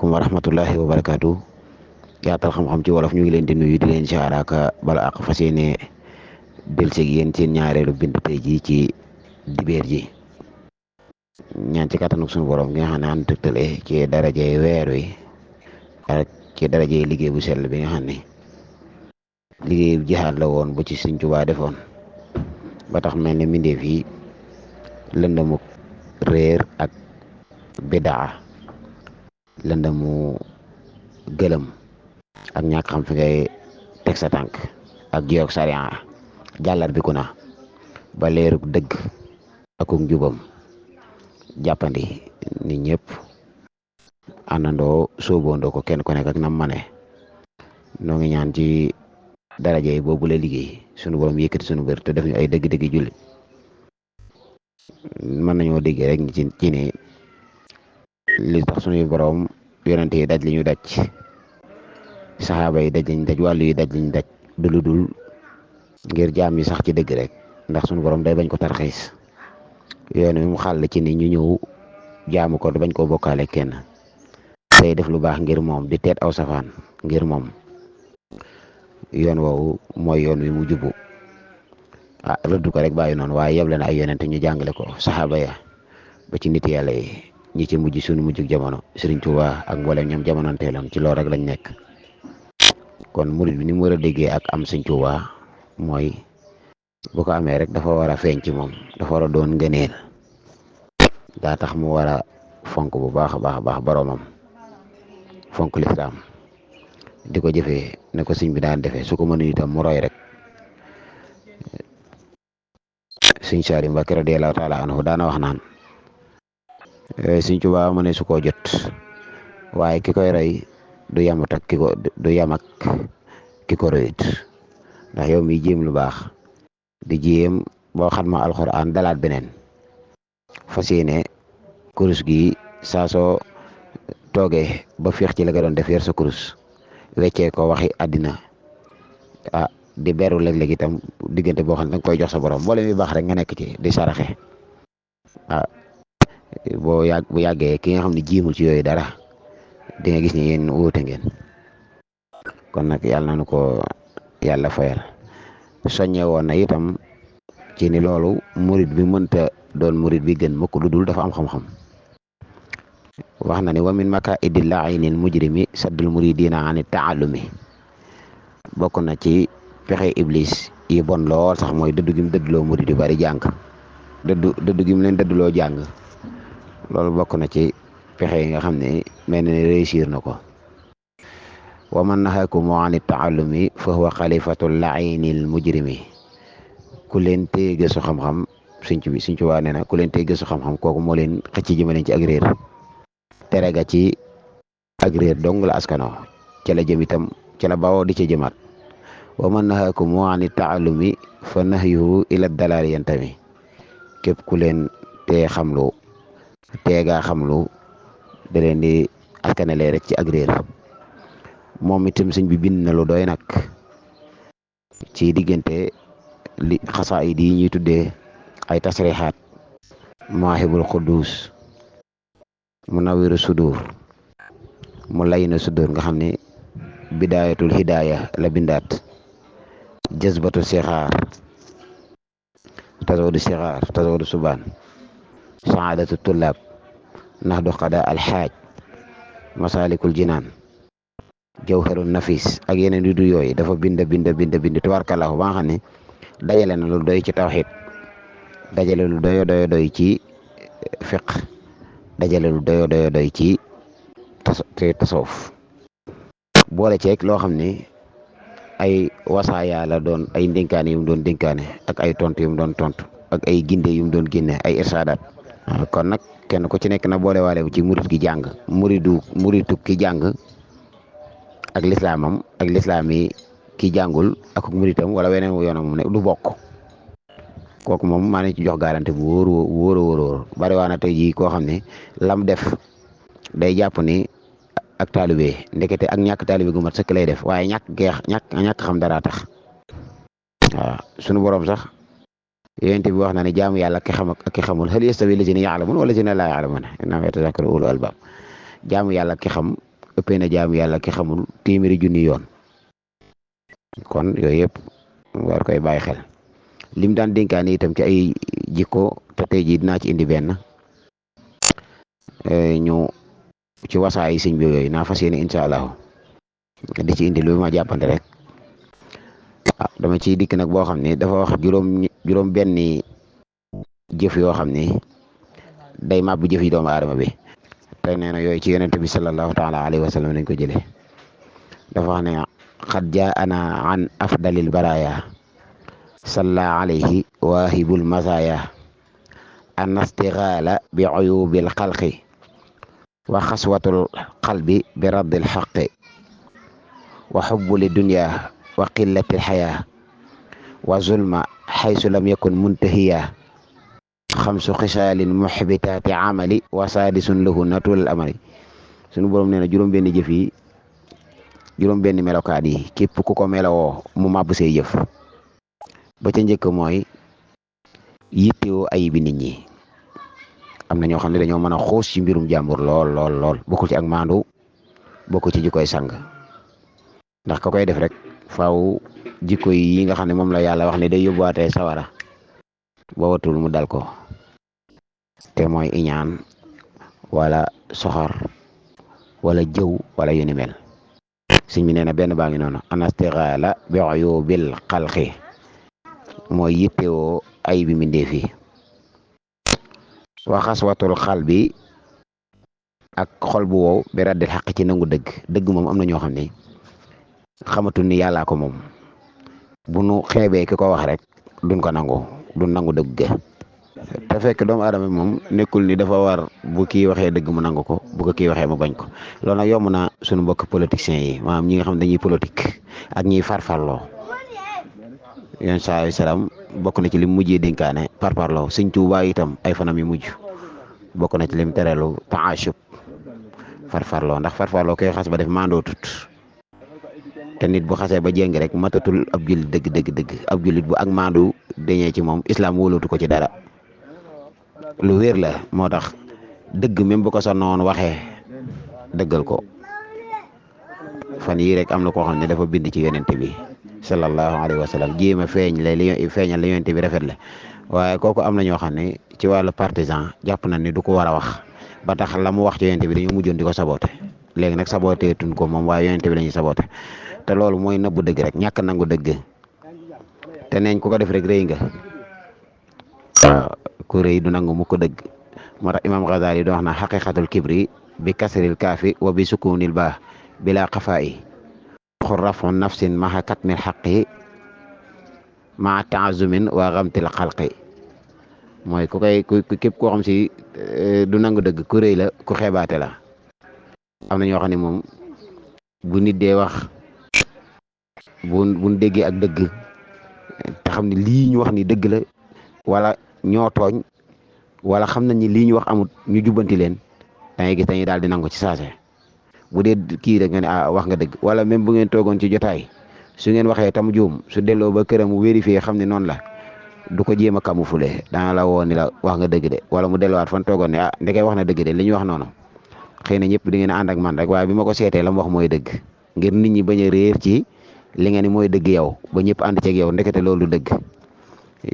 asalaamaaleykum wa rahmatullahi wa barakaatu yaatal xam-xam ci wolof ñu ngi leen di nuyu di leen siyaare ak bala ak fas yéene dellusi ak yéen seen ñaareelu bind tey jii ci dibeer ji ñaan ci kattanug suñu borom gi nga xam ne an tëgtale ci darajey weer wi ak ci darajey liggéey bu sell bi nga xam ne liggéey bu jihaad la woon bu ci Sëriñ Tuubaa defoon ba tax mel ne mbindeef yi lëndamuk réer ak bidaa lëndamu gëlëm ak ñàkk xam fi ngay teg sa tànk ak jiyoog sariya jàllar bi ku na ba leeruk dëgg akuk njubam jàppandi nit ñëpp àndandoo sóoboondoo ko kenn ku nekk ak nam mane noo ngi ñaan ci daraje yi boobu la liggéey sunu borom yëkkati sunu bër te def ñu ay dëgg-dëgg julli mën nañoo dégg rek ci ne li tax suñuy borom yonente yi daj li ñu daj saxaaba yi daj liñ daj wàllu yi daj liñ daj du lu dul ngir jaam yi sax ci dëgg rek ndax suñu borom day bañ ko tarxiis yoon wi mu xàll ci ni ñu ñëw jaamu ko bañ koo bokkaale kenn tey def lu baax ngir moom di teet aw safaan ngir moom yoon woowu mooy yoon wi mu jubbu rëdd ko rek bàyyi noonu waaye yeb leen ay yonente ñu jàngale ko saxaaba ya ba ci nit yàlla yi ñi ci mujj suñu mujjug jamono Sëriñ Tuubaa ak mboolem ñoom jamononteeloon ci loolu rek lañ nekk kon murid bi ni mu war a déggee ak am Sëriñ Tuubaa mooy bu ko amee rek dafa war a feeñ ci moom dafa war a doon ngëneel daa tax mu war a fonk bu baax a baax boroomam fonk lislaam di ko jëfee ne ko sëñ bi daan defee su ko mënu itam mu roy rek Sëñ Saaliw Mbàkke radiyallaahu taala anhu daana wax naan Sëñ Tuubaa mu ne su koo jot waaye ki koy roy du yam ak ki ko royit ndax yow mi jéem lu baax di jéem boo xam ma alxuraan dalaat beneen fas yéene kurus gi saa soo toogee ba féex ci la nga doon def yor sa kurus weccee ko waxi àddina di beru léeg-léeg itam diggante boo xam ne danga koy jox sa borom boole mi baax rek nga nekk ci di saraxe bu yàggee ki nga xam ne jiimul ci yooyu dara di nga gis ni yéen wóote ngeen kon nag yàlla nañu ko yàlla fayal soññe woon na itam ci ni loolu murid bi mënta doon murid bi gën mukk lu dul dafa am xam-xam wax na ni wa min makaidi lainil mujrimi saddul muridina ani taallumi bokk na ci pexe iblis yi bon lool sax mooy dëddu gi mu dëdduloo murid yu bari jàng dëddu gi mu leen dëdduloo jàng loolu bokk na ci pexe yi nga xam ne mel na ne réussir na ko wa man nahakum ani taallumi fa huwa xalifatu lainil mujrimi ku leen téye gëstu xam-xam Sëñ Tuubaa nee na ku leen téye gëstu xam-xam kooku moo leen xëcc jëmaleen ci ak réer tere ga ci ak réer dong la askano ca la jëm itam ca la bawoo di ca jëmaat wa man nahakum ani taallumi fa nahyuhu ila dalaali yantami képp ku leen tee xamlu teegaa xamlu da leen di askanale rek ci ak réer moom itam sëñ bi bind na lu doy nag ci diggante li xasaayid yi ñuy tuddee ay tasrixaat maahibul quddus munawwiru sudur mu layna sudur nga xam ne bidaayatul hidaaya la bindaat jazbatu sixaar tazawudu subaan saadatu tullaab naxdu qada alxaaj masalikul jinaan jawharun nafis ak yeneen yu du yooyu dafa bind tubaarkallaahu ba nga xam ne dajale na lu doy ci tawxiid dajale lu doy ci fiq dajale lu doy ci tasawuf boole ceeg loo xam ne ay wasaaya la doon ay ndénkaane yu mu doon dénkaane ak ay tontu yu mu doon tontu ak ay ginde yu mu doon génne ay irsaadaat kon nag kenn ku ci nekk na boole waale ci murid gi jàng muridu ki jàng ak lislaamam ak lislaam yi ki jàngul ak muritam wala weneen wu yoonam moom ne du bokk kooku moom maa ngi ci jox garanti bu wóor bari waa na tey jii koo xam ne lam def day jàpp ni ak taalibe ndekete ak ñàkk taalibe gu mat sëkk lay def waaye ñàkk xam dara tax waaw sunu borom sax yonent bi wax na ne jaamu yàlla ki xam ak ki xamul hal yastawi lazina yaalamun wala lazina laa yaalamun innamaa yatazakkaru ulul albaab jaamu yàlla ki xam ëppee na jaamu yàlla ki xamul téeméeri junni yoon. kon yooyu yëpp war koy bàyyi xel lim daan dénkaane itam ci ay jikko te tey jii dinaa ci indi benn ñu ci wasaayi sëñ bi yooyu naa fas yéene incha allahu di ci indi lu ma jàppante rek dama ciy dikk nag boo xam ne dafa wax juróom benni jëf yoo xam ne day màbbu jëf yi doomu aadama bi te nee na yooyu ci yonente bi sallallahu taala alayhi wa sallam lañ ko jëlee dafa wax ne xad jaana an afdalil baraya salla alayhi waahibul masaya an astigaala bi uyubil xalqi wa xaswatul qalbi bi raddil xaqi wa xubbu li dunya wa qillatil xayaa wa zulma xaysu lam yakun muntahiya xamsu xisaalin muxbitaati amali wa saadisun lahu natulal amali sunu borom nee na juróom-benni jëf yi juróom-benni melokaan yi képp ku ko melowoo mu màbb say jëf ba ca njëkk mooy yittewoo ayibi nit ñi am na ñoo xam ne dañoo mën a xuus ci mbirum jàmbur lool bokkul ci ak maandu bokkul ci jikkoy sang ndax ka koy def rek faaw jikko yi nga xam ne moom la yàlla wax ne day yóbbuwaatee sawara ba watul mu dal ko te mooy iñaan wala soxor wala jëw wala yu ni mel sëñ bi nee na benn baa ngi noonu anastigaala bi uyubil xalqi mooy yittewoo ay bi mbindeef yi wa xaswatul xalbi ak xol bu wow bi raddil xaq ci nangu dëgg moom am na ñoo xam ne xamatul ni yàllaa ko moom bu nu xeebee ki ko wax rek duñ ko nangu dëgg te fekk doomu aadama moom nekkul ni dafa war bu kii waxee dëgg mu nangu ko bu ko kii waxee mu bañ ko loolu nag yomb na suñu mbokk politiciens yi maanaam ñi nga xam ne dañuy politique ak ñiy farfarloo yon saa salaam bokk na ci lim mujjee dénkaane parparloo sëñ Tuubaa itam ay fanam yu mujj bokk na ci lim terelu taashub farfarloo ndax farfarloo koy xas ba def mandoo tut te nit bu xasee ba jéng rek matatul ab jullit dëgg ab jullit bu ak maandu dañee ci moom islam wóolootu ko ci dara lu wér la moo tax dëgg même bu ko sa noon waxee dëggal ko fan yii rek am na koo xam ne dafa bind ci yonente bi sallallahu alayhi wa sallam jéem a feeñal la yonente bi rafet la waaye kooku am na ñoo xam ne ci wàllu partisan jàpp na ni du ko war a wax ba tax la mu wax ci yonente bi dañu mujjoon di ko saboté léegi nag saboté tun ko moom waaye yonente bi lañuy saboté te loolu mooy nëbbu dëgg rek ñàkk nangu dëgg te neñ ku ko def rek rëy nga waaw ku rëy du nangu mu ko dëgg moo tax imam Ghazali do wax na xaqiqatul kibri bi kasril kaafi wa bi sukunil baa bila xafaayi xur rafu nafsin maxa katmil xaqi maa taazumin wa xamtil xalqi mooy ku képp koo xam si du nangu dëgg ku rëy la ku xeebaate la am na ñoo xam ne moom bu nit dee wax buñ déggee ak dëgg te xam ne lii ñu wax ni dëgg la wala ñoo tooñ wala xam nañ ni lii ñu wax amut ñu jubbanti leen da ngay gis dañuy daal di nangu ci saase bu dee kii rek nga ne wax nga dëgg wala même bu ngeen toogoon ci jotaay su ngeen waxee tam juum su delloo ba këram mu vérifier xam ne noonu la du ko jéem a camoufler dana la woo ni la wax nga dëgg de wala mu delluwaat fan toogoon ne ndekay wax na dëgg de li ñu wax noonu xëy na ñëpp di ngeen ànd ak man rek waaye bi ma ko seetee la mu wax mooy dëgg ngir nit ñi bañ a réer ci li nga ni mooy dëgg yow ba ñëpp ànd ceeg yow ndekete loolu dëgg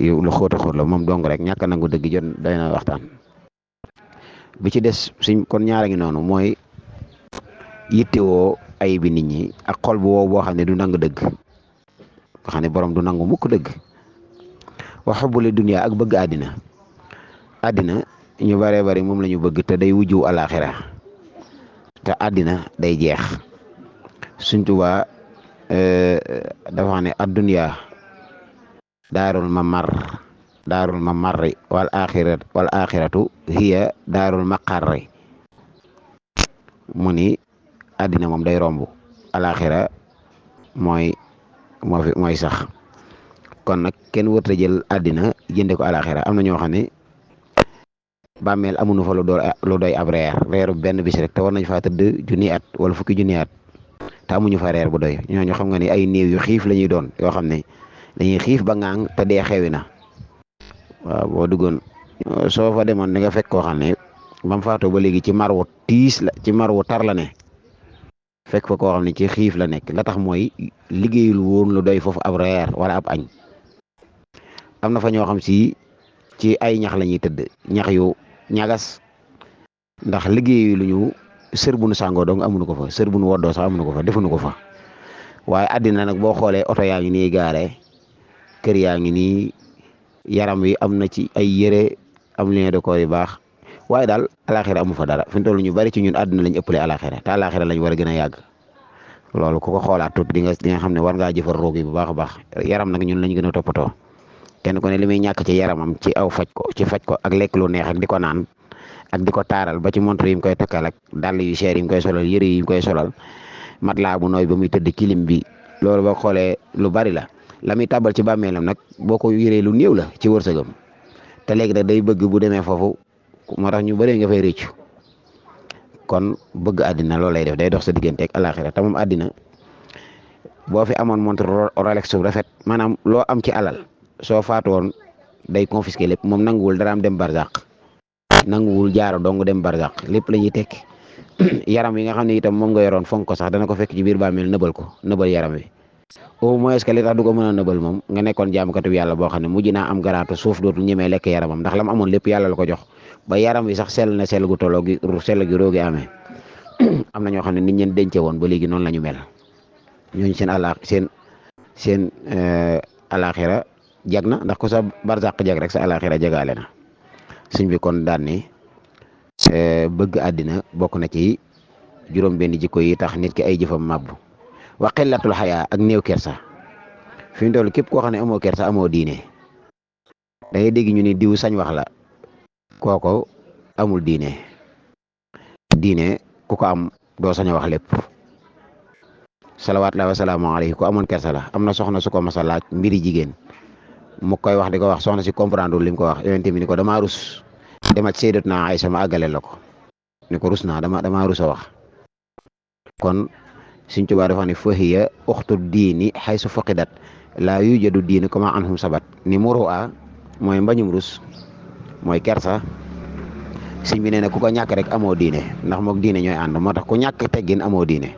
yow lu xóot a xóot la moom dong rek ñàkk nangu dëgg jot day na waxtaan bi ci des suñ kon ñaara ngi noonu mooy yittewoo ay bi nit ñi ak xol bu wow boo xam ne du nangu dëgg nga xam ne borom du nangu mukk dëgg wa xubbuli dunya ak bëgg àddina ñu baree bari moom la ñu bëgg te day wujju alaxira te àddina day jeex Sëñ Tuubaa dafa xam ne addunya daarul mamarri wal axiratu hiya daarul maqarri mu ni àddina moom day romb alaxira mooy sax kon nag kenn wërta jël àddina jënde ko alaxira am na ñoo xam ne bàmmeel amuñu fa lu doy ab reeru benn bis rek te war nañ faa tëdd junni at wala fukki junni at te amuñu fa reer bu doy ñooñu xam nga ni ay néew yu xiif la ñuy doon yoo xam ne dañuy xiif ba ngaang te dee xewi na waaw boo duggoon soo fa demoon di nga fekk koo xam ne bam faatoo ba léegi ci mar wu tar la ne fekk fa koo xam ne ci xiif la nekk la tax mooy liggéeyul woon lu doy foofu ab reer wala ab añ. am na fa ñoo xam si ci ay ñax la ñuy tëdd ñax yu ñagas ndax liggéey lu ñu sër bu nu sàngoo dong amuñu ko fa sër bu nu woddoo sax amuñu ko fa defuñu ko fa. waaye àddina nag boo xoolee oto yaa ngi nii gaare kër yaa ngi nii yaram wi am na ci ay yére am lien de corps yu baax waaye daal alaxira amu fa dara fi mu toll ñu bari ci ñun àddina lañ ëppale alaxira te alaxira lañ war a gën a yàgg. loolu ku ko xoolaat tuuti di nga xam ne war ngaa jëfar roog yi bu baax a baax yaram nag ñun lañ gën a toppatoo kenn ku ne li muy ñàkk ci yaramam ci aw faj ko ak lekk lu neex ak di ko naan ak di ko taaral ba ci montre yi mu koy takkal ak dàll yu cher yi mu koy solal yëre yi mu koy solal matelas bu nooy ba muy tëdd kilim bi loolu boo xoolee lu bari la muy tàbbal ci bàmmeelam nag boo ko yëree lu néew la ci wërsëgam te léegi nag day bëgg bu demee foofu moo tax ñu bëree nga fay rëccu kon bëgg àddina loolu lay def day dox sa diggante ak alaxira te moom àddina boo fi amoon montre Rolex su rafet maanaam loo am ci alal soo faatu woon day confisquer lépp moom nanguwul daraam dem barzaq nanguwul jaaro dong dem barzaq lépp la ñuy tekki yaram yi nga xam ne itam moom nga yoroon fonk ko sax dana ko fekk ci biir bàmmeel nëbal ko nëbal yaram wi au moins que li tax du ko mën a nëbal moom nga nekkoon jaamukatu yàlla boo xam ne mujj naa am garaatu suuf dootul ñemee lekk yaramam ndax la mu amoon lépp yàlla la ko jox ba yaram wi sax sell na sell gu tolloo gi sell gi roogi amee am na ñoo xam ne nit ñeen dencee woon ba léegi noonu la ñu mel ñooñu seen alaxira jag na ndax ku sa barzaq jag rek sa alaxira jagaale na suñ bi kon daan ni bëgg àddina bokk na ci juróom benn jikko yi tax nit ki ay jëfam màbbu wa qillatul xayaa ak néew kersa fi mu toll képp koo xam ne amoo kersa amoo diine da ngay dégg ñu ni diw sañ wax la kooko amul diine ku ko am doo sañ a wax lépp salawaatullaahi wa salaamu alayhi ku amoon kersa la am na soxna su ko mas a laaj mbiri jigéen mu koy wax di ko wax soxna si comprendre li mu ko wax yonent bi ni ko damaa rus demal ci Sayyidatuna Aysa ma àggale la ko ni ko rus naa damaa rus a wax kon Sëñ Tuubaa dafa ne fahiya uxtu diini xaysu faqidat laa yujadu diini kama anhum sabat ni muru'a mooy mbañum rus mooy kersa sëñ bi nee na ku ko ñàkk rek amoo diine ndax mook diine ñooy ànd moo tax ku ñàkk teggin amoo diine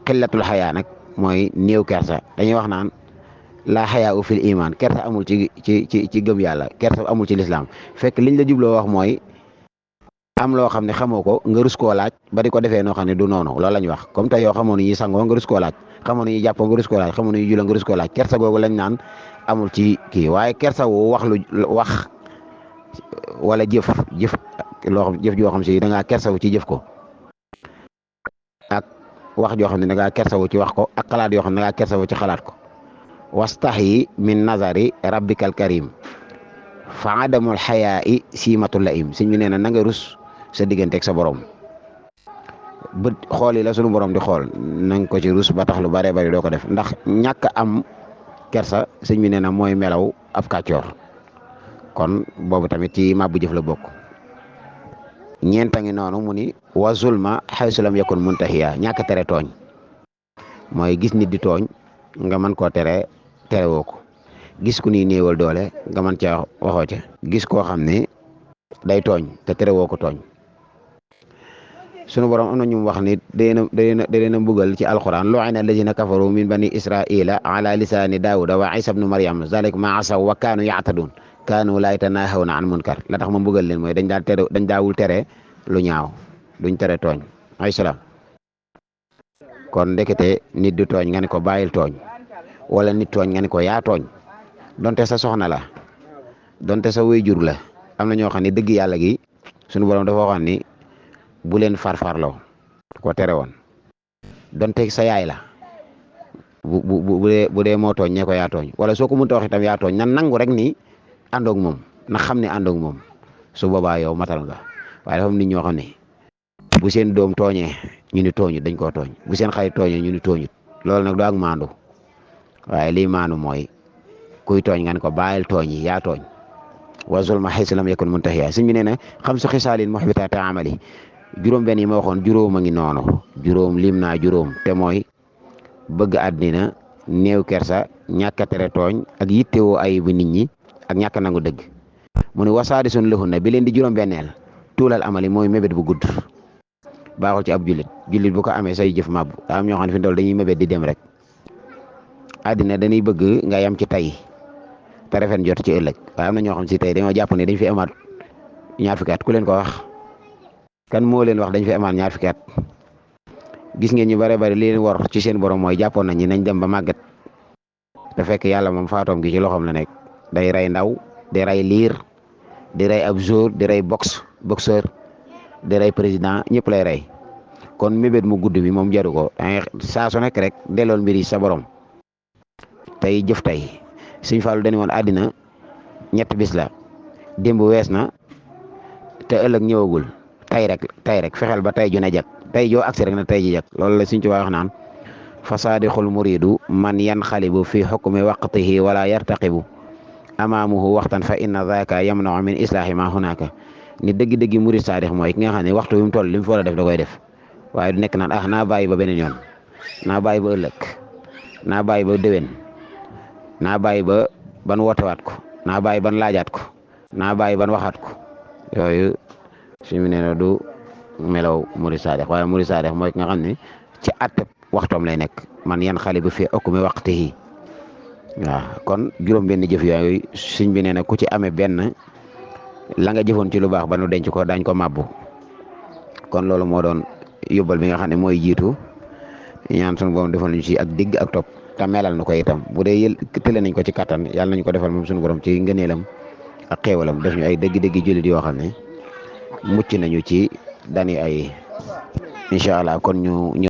xillatul xayaa nag mooy néew kersa dañuy wax naan laa xayaa u fil iman kersa amul ci gëm yàlla kersa amul ci lislaam fekk liñ la jubloo wax mooy am loo xam ne xamoo ko nga rus koo laaj ba di ko defee noo xam ne du noonu loolu la ñu wax comme tey yow xamoo nu ñuy sangoo nga rus koo laaj xamoo nu ñuy jàppoo nga rus koo laaj xamoo nu ñuy jula nga rus koo laaj kersa googu lañ naan amul ci kii waaye kersa wu wax wala jëf loo xam jëf joo xam si da ngaa kersawu ci jëf ko ak wax joo xam ne da ngaa kersawu ci wax ko ak xalaat yoo xam ne da ngaa kersawu ci xalaat ko wastaxyi min nazari rabbikal karim fa adamul xayaa i siimatul laim sëñ bi nee na na nga rus sa digganteeg sa borom bët xool yi la sunu borom di xool na nga ko ci rus ba tax lu bare bari doo ko def ndax ñàkk am kersa sëñ bi nee na mooy melaw ab kàccoor kon boobu tamit ci mabbu jëf la bokk ñeenta ngi noonu mu ni wa zulma xaysu lam yakun muntahiya ñàkk tere tooñ mooy gis nit di tooñ nga mën koo terewoo ko gis ku ni néewal doole nga mën caa waxoo ca gis koo xam ne day tooñ te terewoo ko tooñ sunu borom am na ñu wax ni dana mbugal ci alquran lu'ina allazina kafaru min bani israila ala lisani daawuda wa isa ibnu maryam zalik ma asaw wa kaanu yaatadun kaanu laa yatanahawna an munkar la tax ma mbugal leen mooy dañ daawul tere lu ñaaw duñ tere tooñ ay salaam kon ndekete nit du tooñ nga ne ko bàyyil tooñ wala nit tooñ nga ne ko yaa tooñ donte sa soxna la donte sa waajur la am na ñoo xam ne dëgg yàlla gi sunu borom dafa waxoon ni bu leen farfarloo ko tere woon donte sa yaay la bu dee moo tooñ ñee ko yaa tooñ wala soo ko mënta wax itam yaa tooñ nan nangu rek ni àndoog moom na xam ne àndoog moom su boobaa yow matal nga waaye dafa am nit ñoo xam ne bu seen doom tooñee ñu ni tooñut dañ koo tooñ bu seen xarit tooñee ñu ni tooñut loolu nag du ak maandu waaye lii maandu mooy kuy tooñ nga ne ko bàyyil tooñ yi yaa tooñ wa zulma haysu lam yakun muntahiya sëñ bi nee na xam su xisaalin muhbitaati amali juróom benn yi ma waxoon juróom a ngi noonu juróom lim naa juróom te mooy bëgg àddina néew kersa ñàkk a tere tooñ ak yittewoo ay bu nit ñi ak ñàkk a nangu dëgg mu ne wasaadi sun lahun na bi leen di juróom benneel tuulal amali mooy mébét bu gudd baaxul ci ab jullit bu ko amee say jëf màbbu daa am ñoo xam ne fi ndol dañuy mébét di dem rek àddina dañuy bëgg nga yam ci tey te rafet jot ci ëllëg waaye am na ñoo xam si tey dañoo jàpp ne dañ fi amaat ñaar fukki at ku leen ko wax kan moo leen wax dañ fi amaat ñaar fukki at gis ngeen ñu bare bari li leen war ci seen borom mooy jàppoon nañ ñi nañ dem ba màggat te fekk yàlla moom faatoom gi ci loxoom la nekk day rey ndaw di rey liir di rey ab jour di rey boxeur di rey président ñëpp lay rey kon mébét mu gudd bi moom jaru ko saa su nekk rek dellool mbir yi sa borom tey jëf tey Sëñ Fallu dañu woon àddina ñetti bis la démb wees na te ëllëg ñëwagul tey rek fexeel ba tey ju ne jag tey joo agsi rek na tey ji jag loolu la Sëñ Tuubaa wax naan fa saadixul muridu man yanxalibu fi xukmi waqtihi wala yartaqibu amaamuhu waxtan fa inna zaaka yamnau min islaahi ma hunaka ni dëgg-dëgg murid saadix mooy ki nga xam ne waxtu bi mu toll li mu fi war a def da koy def waaye du nekk naan naa bàyyi ba beneen yoon naa bàyyi ba ëllëg naa bàyyi ba déwén naa bàyyi ba ban wootewaat ko naa bàyyi ban laajaat ko naa bàyyi ban waxaat ko yooyu suñu nee na du melaw murid saadix waaye murid saadix mooy ki nga xam ne ci àtte waxtoom lay nekk man yan xale bu fi okumi waqtihi waaw kon juróom benn jëf yooyu suñ bi nee na ku ci amee benn la nga jëfoon ci lu baax ba nu denc ko dañ ko màbbu kon loolu moo doon yóbbal bi nga xam ne mooy jiitu ñaan sunu borom defal ñu ci ak digg ak topp te melal nu ko itam bu dee tële nañ ko ci kattan yàlla nañ ko defal moom sunu borom ci ngëneelam ak xéewalam def ñu ay dëgg-dëgg jullit yoo xam ne mucc nañu ci dani ay incha allah kon ñu